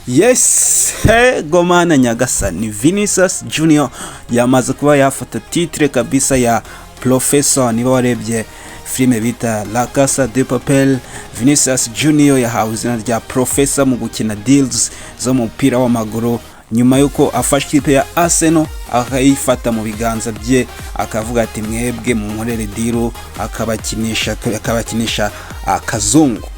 Yes, he gomana nyagasani, Vinicius Junior yamaze kuba yafata titre kabisa ya professor. Niba warebye filime bita La Casa de Papel, Vinicius Junior yahawe izina rya professor mu gukina deals zo mu mupira w'amaguru, nyuma y'uko afashe ikipe ya Arsenal akayifata mu biganza bye, akavuga ati: "Mwebwe munkorere deal", akabakinisha akazungu.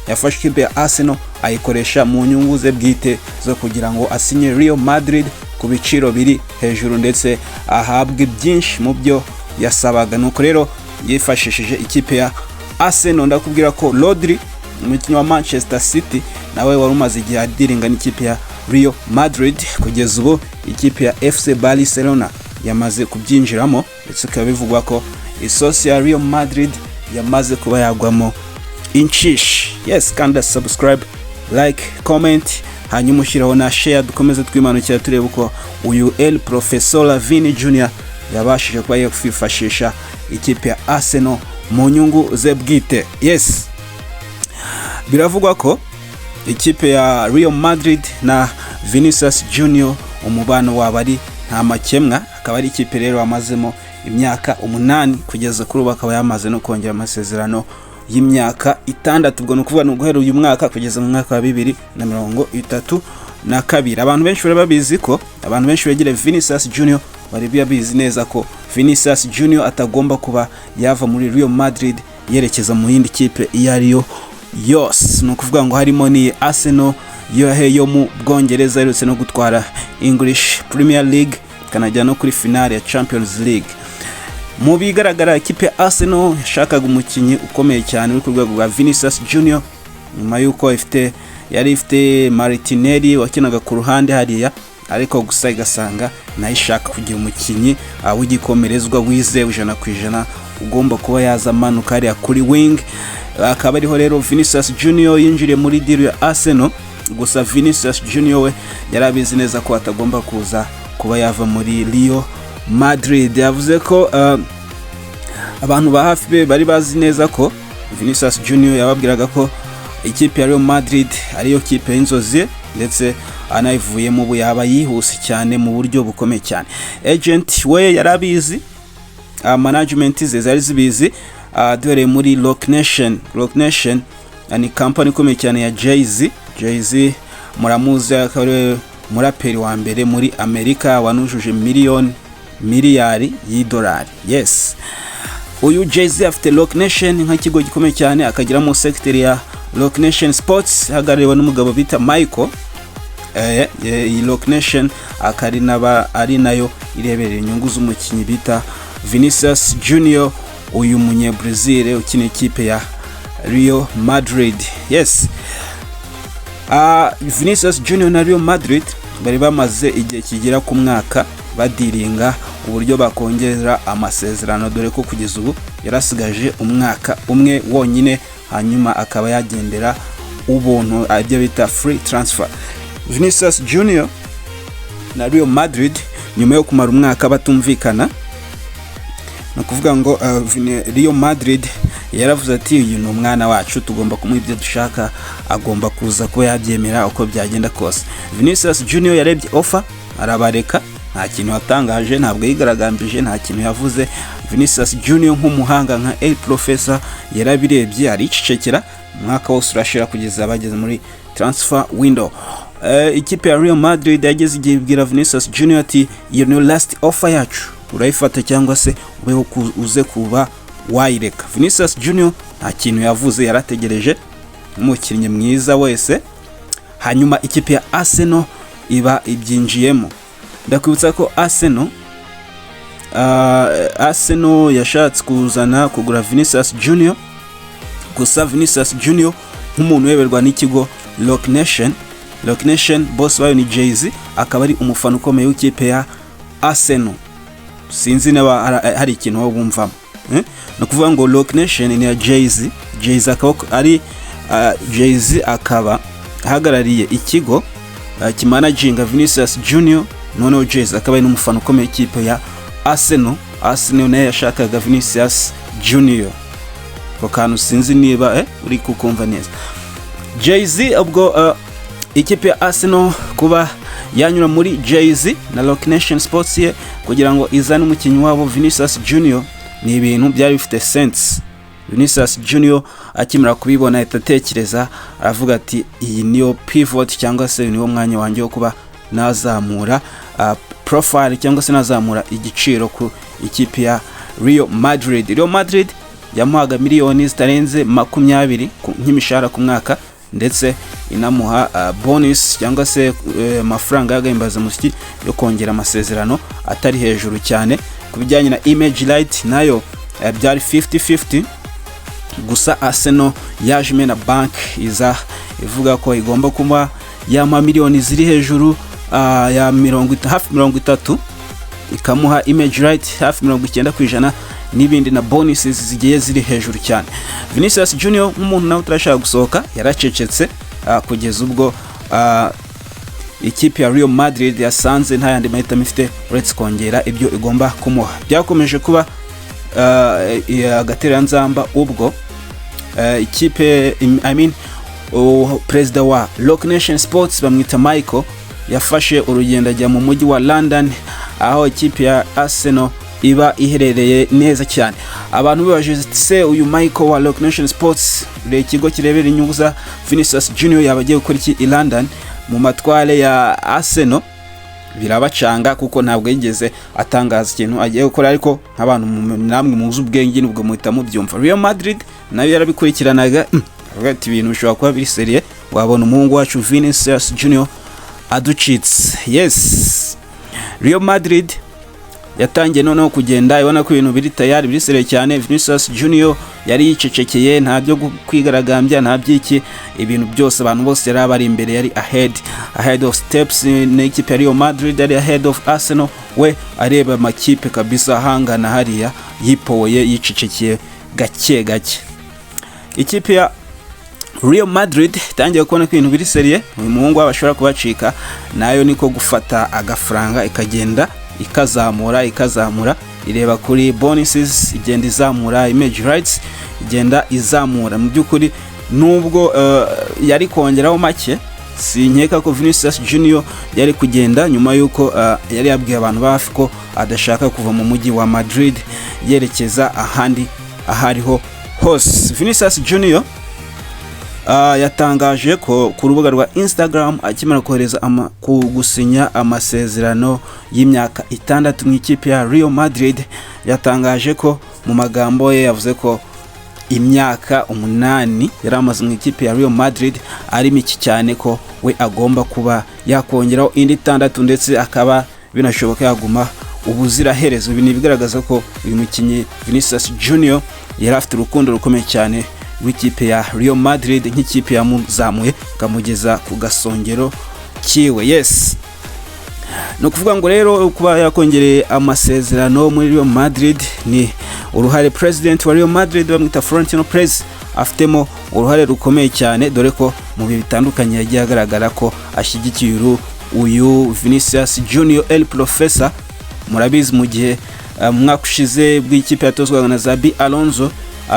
Yafashe ikipe ya Arsenal ayikoresha mu nyungu ze bwite zo kugira ngo asinye Real Madrid ku biciro biri hejuru, ndetse ahabwe byinshi mu byo yasabaga. Nuko rero yifashishije ikipe ya Arsenal. Ndakubwira ko Rodri, umukinnyi wa Manchester City, nawe wari umaze igihe adiringa n'ikipe ya Real Madrid, kugeza ubu ikipe ya FC Barcelona yamaze kubyinjiramo, ndetse bikaba bivugwa ko isosi ya Real Madrid yamaze kuba yagwamo inshishi. Yes, kanda subscribe, like, comment, hanyuma ushyiraho na share, dukomeze twimanukira turebe uko uyu El Professor Vini Junior yabashije kuba yakwifashisha ikipe ya Arsenal mu nyungu ze bwite. Yes, biravugwa ko ikipe ya Real Madrid na Vinicius Junior umubano wabo ari nta makemwa, akaba ari ikipe rero amazemo imyaka 8, kugeza kuri ubu akaba yamaze no kongera amasezerano y'imyaka 6. Ubwo ni ukuvuga ni uguhera uyu mwaka kugeza mu mwaka wa 2032. Abantu benshi bari babizi ko, abantu benshi begereye Vinicius Junior bari babizi neza ko Vinicius Junior atagomba kuba yava muri Real Madrid yerekeza mu yindi kipe iyo ariyo yose. Ni ukuvuga ngo harimo ni Arsenal yo mu Bwongereza iherutse no gutwara English Premier League, ikanajya no kuri finale ya Champions League. Mu bigaragara, ikipe ya Arsenal yashakaga umukinnyi ukomeye cyane uri ku rwego rwa Vinicius Junior, nyuma y'uko yari ifite Martinelli wakinaga ku ruhande hariya, ariko gusa igasanga nayo ishaka kugira umukinnyi w'igikomerezwa wizewe 100%, ugomba kuba yaza amanuka hariya kuri wing. Akaba ariho rero Vinicius Junior yinjiriye muri deal ya Arsenal. Gusa Vinicius Junior we yari abizi neza ko atagomba kuza kuba yava muri Real Madrid. Yavuze ko abantu ba hafi be bari bazi neza ko Vinicius Junior yababwiraga ko ikipe ya Real Madrid ariyo kipe y'inzozi, ndetse anayivuyemo ubu yaba yihuse cyane mu buryo bukomeye cyane. Agent we yari abizi, management ze zari zibizi. Duhereye muri Roc Nation. Roc Nation ni company ikomeye cyane ya Jay-Z. Jay-Z muramuzi, akaba ari muraperi wa mbere muri Amerika wanujuje miliyoni miliyari y'idolari. Yes, uyu Jay-Z afite Roc Nation nk'ikigo gikomeye cyane, akagiramo secteur ya Roc Nation Sports ihagarariwe n'umugabo bita Michael. Iyi Roc Nation akari naba ari nayo ireberera inyungu z'umukinnyi bita Vinicius Junior, uyu munye-Brazil ukina ikipe ya Real Madrid. Yes, Vinicius Junior na Real Madrid bari bamaze igihe kigera ku mwaka badiringa uburyo bakongera amasezerano, dore ko kugeza ubu yarasigaje umwaka umwe wonyine, hanyuma akaba yagendera ubuntu, ibyo bita free transfer. Vinicius Junior na Real Madrid, nyuma yo kumara umwaka batumvikana, ni ukuvuga ngo Real Madrid yaravuze ati: "Uyu ni umwana wacu, tugomba kumuha ibyo dushaka, agomba kuza kuba yabyemera uko byagenda kose." Vinicius Junior yarebye offer arabareka, nta kintu yatangaje, ntabwo yigaragambije, nta kintu yavuze. Vinicius Junior nk'umuhanga, nka El Professor, yarabirebye aricecekera, umwaka wose urashira kugeza bageze muri transfer window. Ikipe ya Real Madrid yageze igihe ibwira Vinicius Junior ati: "Iyo niyo last offer yacu, urayifata cyangwa se ubeho uze kuba wayireka." Vinicius Junior nta kintu yavuze, yarategereje nk'umukinnyi mwiza wese, hanyuma ikipe ya Arsenal iba ibyinjiyemo. Ndakwibutsa ko Arsenal yashatse kuzana kugura Vinicius Junior. Gusa Vinicius Junior nk'umuntu uyoberwa n'ikigo Roc Nation, Roc Nation boss wayo ni Jay-Z, akaba ari umufana ukomeye w'ikipe ya Arsenal. Sinzi niba hari ikintu wowe bumvamo, eh? Ni ukuvuga ngo Roc Nation ni iya Jay-Z. Jay-Z akaba ari Jay-Z akaba ahagarariye ikigo kimanaginga Vinicius Junior. Noneho Jay-Z akaba ari n'umufana ukomeye w'ikipe ya Arsenal. Arsenal nayo yashakaga Vinicius Junior. Ako kantu sinzi niba uri kukumva neza. Jay-Z ubwo Ikipe ya Arsenal kuba yanyura muri Jay-Z na Roc Nation Sports ye kugira ngo izane umukinnyi wabo Vinicius Junior ni ibintu byari bifite sense. Vinicius Junior akimara kubibona ahita atekereza, aravuga ati: "Iyi niyo pivot cyangwa se niwo mwanya wanjye wo kuba nazamura profile cyangwa se nazamura igiciro ku ikipe ya Real Madrid." Real Madrid yamuhaga miliyoni zitarenze 20 nk'imishahara ku mwaka, ndetse inamuha bonus cyangwa se amafaranga y'agahimbazamusyi yo kongera amasezerano atari hejuru cyane. Ku bijyanye na image right nayo byari 50-50. Gusa Arsenal yaje imena bank, iza ivuga ko igomba kuba yamuha miliyoni ziri hejuru ya hafi 30, ikamuha image right hafi 90% n'ibindi na bonuses zigiye ziri hejuru cyane. Vinicius Junior nk'umuntu nawe utarashaka gusohoka yaracecetse kugeza ubwo ikipe ya Real Madrid yasanze nta yandi mahitamo ifite uretse kongera ibyo igomba kumuha. Byakomeje kuba agatereranzamba ubwo ikipe, I mean, perezida wa Roc Nation Sports bamwita Michael yafashe urugendo ajya mu mujyi wa London, aho ikipe ya Arsenal iba iherereye neza cyane. Abantu bibajije se, uyu Michael wa Roc Nation Sports, ikigo kirebera inyungu za Vinicius Junior, yaba agiye gukora iki i London mu matware ya Arsenal? Birabacanga kuko ntabwo yigeze atangaza ikintu agiye gukora, ariko nk'abantu namwe muzi ubwenge nubwo muhita mubyumva. Real Madrid nayo yarabikurikiranaga, avuga ati: "Ibintu bishobora kuba biri sérieux, wabona umuhungu wacu Vinicius Junior aducitse." Yes, Real Madrid yatangiye noneho kugenda ibona ko ibintu biri tayari, biri sérieux cyane. Vinicius Junior yari yicecekeye, nta byo kwigaragambya, nta by'iki, ibintu byose abantu bose yari abari imbere, yari ahead of steps n'ikipe ya Real Madrid, yari ahead of Arsenal. We areba amakipe kabisa ahangana hariya, yipoye, yicecekeye gake gake. Ikipe ya Real Madrid itangiye kubona ko ibintu biri sérieux, uyu muhungu wabo ashobora kubacika, nayo niko gufata agafaranga ikagenda ikazamura, ikazamura, ireba kuri bonuses, igenda izamura, image rights igenda izamura. Mu by'ukuri nubwo yari kongeraho make, sinkeka ko Vinicius Junior yari kugenda nyuma y'uko yari yabwiye abantu ba hafi ko adashaka kuva mu mujyi wa Madrid yerekeza ahandi ahariho hose. Vinicius Junior yatangaje ko ku rubuga rwa Instagram, akimara kohereza gusinya amasezerano y'imyaka 6 mu ikipe ya Real Madrid, yatangaje ko mu magambo ye yavuze ko imyaka 8 yari amaze mu ikipe ya Real Madrid ari mike cyane, ko we agomba kuba yakongeraho indi 6, ndetse akaba binashoboka yaguma ubuziraherezo. Ibi ni ibigaragaza ko uyu mukinnyi Vinicius Junior yari afite urukundo rukomeye cyane rw'ikipe ya Real Madrid, nk'ikipe yamuzamuye ikamugeza ku gasongero kiwe. Yes, ni ukuvuga ngo rero kuba yakongereye amasezerano muri Real Madrid ni uruhare president wa Real Madrid bamwita Florentino Perez afitemo uruhare rukomeye cyane, dore ko mu bihe bitandukanye yagiye agaragara ko ashyigikiye uyu Vinicius Junior El Professor. Murabizi, mu gihe mu mwaka ushize bw'ikipe yatozwaga na Xabi Alonso,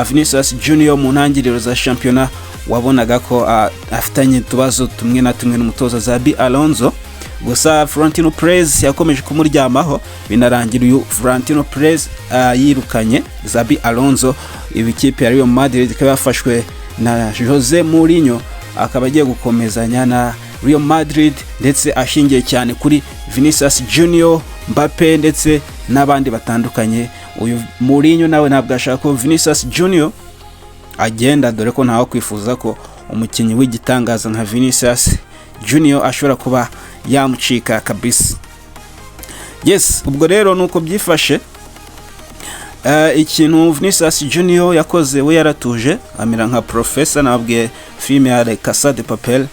Vinicius Junior mu ntangiriro za shampiyona wabonaga ko afitanye utubazo tumwe na tumwe n'umutoza Xabi Alonso. Gusa Florentino Perez yakomeje kumuryamaho, binarangira uyu Florentino Perez yirukanye Xabi Alonso, ibi ikipe ya Real Madrid ikaba yafashwe na Jose Mourinho, akaba agiye gukomezanya na Real Madrid, ndetse ashingiye cyane kuri Vinicius Junior, Mbappe ndetse n'abandi batandukanye. Uyu Mourinho nawe ntabwo ashaka ko Vinicius Junior agenda, dore ko ntawe kwifuza ko umukinnyi w'igitangaza nka Vinicius Junior ashobora kuba yamucika kabisa. Yes, ubwo rero nuko byifashe. Ikintu Vinicius Junior yakoze, we yaratuje amera nka professor. Nabwiye filime ya Casa de Papel,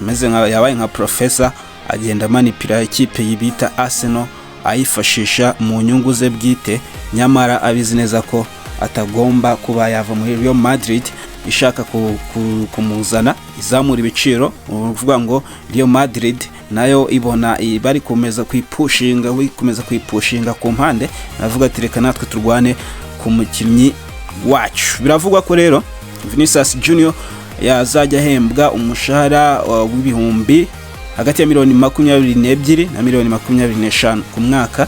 ameze nka yabaye nka professor, agenda manipira ikipe bita Arsenal, ayifashisha mu nyungu ze bwite, nyamara abizi neza ko atagomba kuba yava muri Real Madrid ishaka kumuzana izamura ibiciro. Ni ukuvuga ngo Real Madrid nayo ibona bari kumeza kuyipushinga, bikomeza kuyipushinga ku mpande, navuga ati: "Reka natwe turwane ku mukinnyi wacu." Biravugwa ko rero Vinicius Junior yazajya ahembwa umushahara w'ibihumbi hagati ya miliyoni 22 na miliyoni 25 ku mwaka.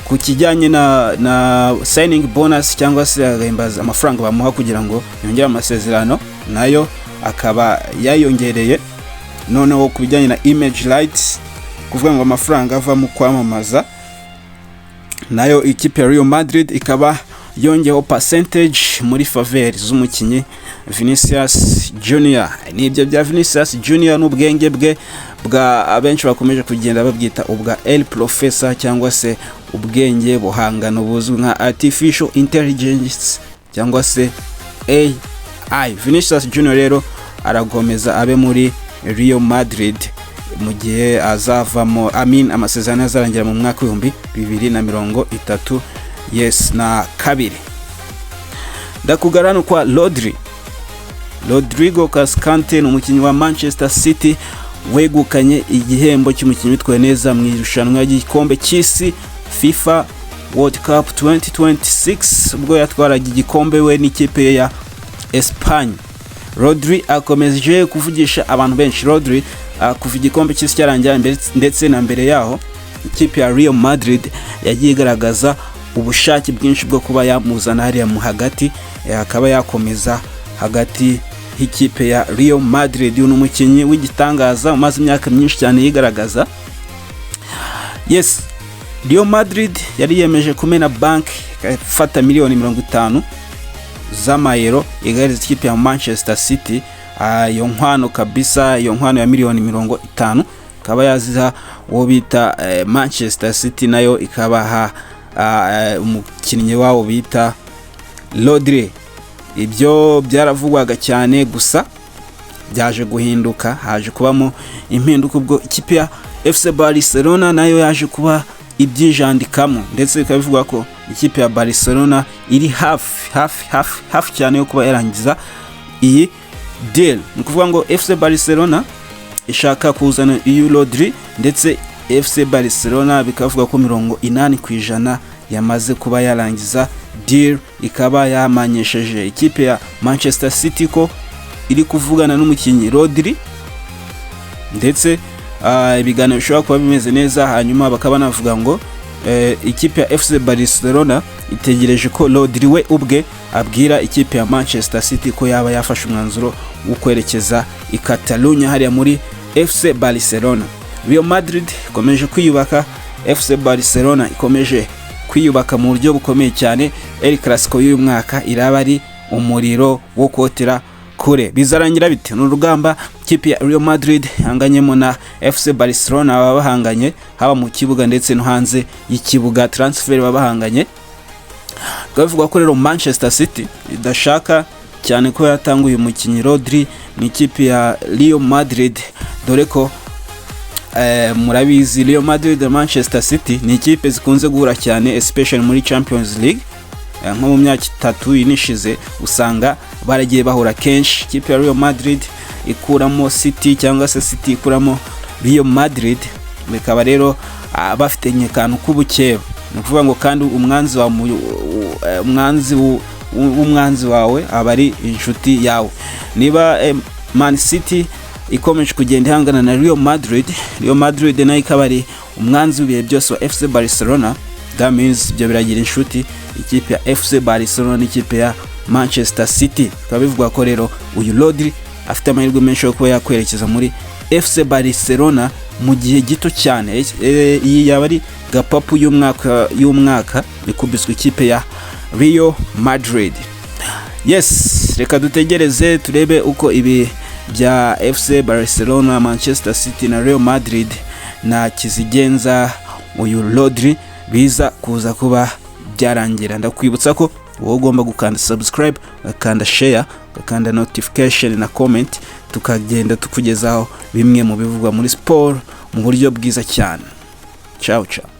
Ku kijyanye na signing bonus, cyangwa se agahimbaza amafaranga bamuha kugira ngo yongere amasezerano, nayo akaba yayongereye. Noneho ku bijyanye na image rights, kuvuga ngo amafaranga ava mu kwamamaza, nayo ikipe ya Real Madrid ikaba yongeyeho percentage muri faveur z'umukinnyi Vinicius Junior. Nibyo bya Vinicius Junior n'ubwenge bwe bwa abenshi bakomeje kugenda babwita ubwa El Professor, cyangwa se ubwenge buhangano buzwi nka artificial intelligence cyangwa se AI. Vinicius Junior rero aragomeza abe muri Real Madrid mu gihe azavamo, I mean, amasezerano azarangira mu mwaka w'2032, yes, na kabiri. Ndakugara kwa Rodri. Rodrigo Cascante ni umukinnyi wa Manchester City wegukanye igihembo cy'umukinnyi witwaye neza mu irushanwa ry'igikombe cy'isi, FIFA World Cup 2026, ubwo yatwaraga igikombe we n'ikipe ye ya Espagne. Rodri akomeje kuvugisha abantu benshi. Rodri, kuva igikombe cy'isi cyarangira ndetse na mbere yaho, ikipe ya Real Madrid yagiye igaragaza ubushake bwinshi bwo kuba yamuzana hariya mu hagati, akaba yakomeza hagati y'ikipe ya Real Madrid. Uyu ni umukinnyi w'igitangaza umaze imyaka myinshi cyane yigaragaza. Yes, Real Madrid yari yemeje kumena banki, ifata miliyoni 50 z'amayero igahereza ikipe ya Manchester City. Iyo nkwano kabisa, iyo nkwano ya miliyoni 50 ikaba yaziha uwo bita Manchester City, nayo ikabaha umukinnyi wabo bita Rodri. Ibyo byaravugwaga cyane, gusa byaje guhinduka, haje kubamo impinduka ubwo ikipe ya FC Barcelona nayo yaje kuba ibyijandikamo, ndetse bikaba bivugwa ko ikipe ya Barcelona iri hafi hafi hafi hafi cyane yo kuba yarangiza iyi deal. Ni ukuvuga ngo FC Barcelona ishaka kuzana iyi Rodri, ndetse FC Barcelona bikavuga ko 80% yamaze kuba yarangiza deal, ikaba yamanyesheje ikipe ya Manchester City ko iri kuvugana n'umukinnyi Rodri, ndetse ibiganiro bishobora kuba bimeze neza. Hanyuma bakaba banavuga ngo ikipe ya FC Barcelona itegereje ko Rodri we ubwe abwira ikipe ya Manchester City ko yaba yafashe umwanzuro wo kwerekeza i Catalonia, hariya muri FC Barcelona. Real Madrid ikomeje kwiyubaka, FC Barcelona ikomeje kwiyubaka mu buryo bukomeye cyane. El Clasico y'uyu mwaka iraba ari umuriro wo kotera kure. Bizarangira bite? Ni urugamba ikipe ya Real Madrid ihanganyemo na FC Barcelona. Baba bahanganye haba mu kibuga ndetse no hanze y'ikibuga, transfer baba bahanganye. Bikaba bivugwa ko rero Manchester City idashaka cyane ko yatanga uyu mukinnyi Rodri mu ikipe ya Real Madrid, dore ko murabizi, Real Madrid na Manchester City ni ikipe zikunze guhura cyane, especially muri Champions League. Nko mu myaka 3 inishize usanga baragiye bahura kenshi, ikipe ya Real Madrid ikuramo City cyangwa se City ikuramo Real Madrid. Bikaba rero bafitanye akantu k'ubukeba. Ni ukuvuga ngo kandi umwanzi wa umwanzi w'umwanzi wawe aba ari inshuti yawe. Niba Man City ikomeje kugenda ihangana na Real Madrid, Real Madrid nayo ikaba ari umwanzi w'ibihe byose wa FC Barcelona, that means ibyo biragira inshuti ikipe ya FC Barcelona n'ikipe ya Manchester City. Bikaba bivugwa ko rero uyu Rodri afite amahirwe menshi yo kuba yakwerekeza muri FC Barcelona mu gihe gito cyane. Iyi yaba ari gapapu y'umwaka ikubiswe ikipe ya Real Madrid. Yes, reka dutegereze turebe uko ibi bya FC Barcelona, Manchester City na Real Madrid na kizigenza uyu Rodri biza kuza kuba byarangira. Ndakwibutsa ko wowe ugomba gukanda subscribe, ugakanda share, ugakanda notification na comment, tukagenda tukugezaho bimwe mu bivugwa muri siporo mu buryo bwiza cyane. Ciao ciao.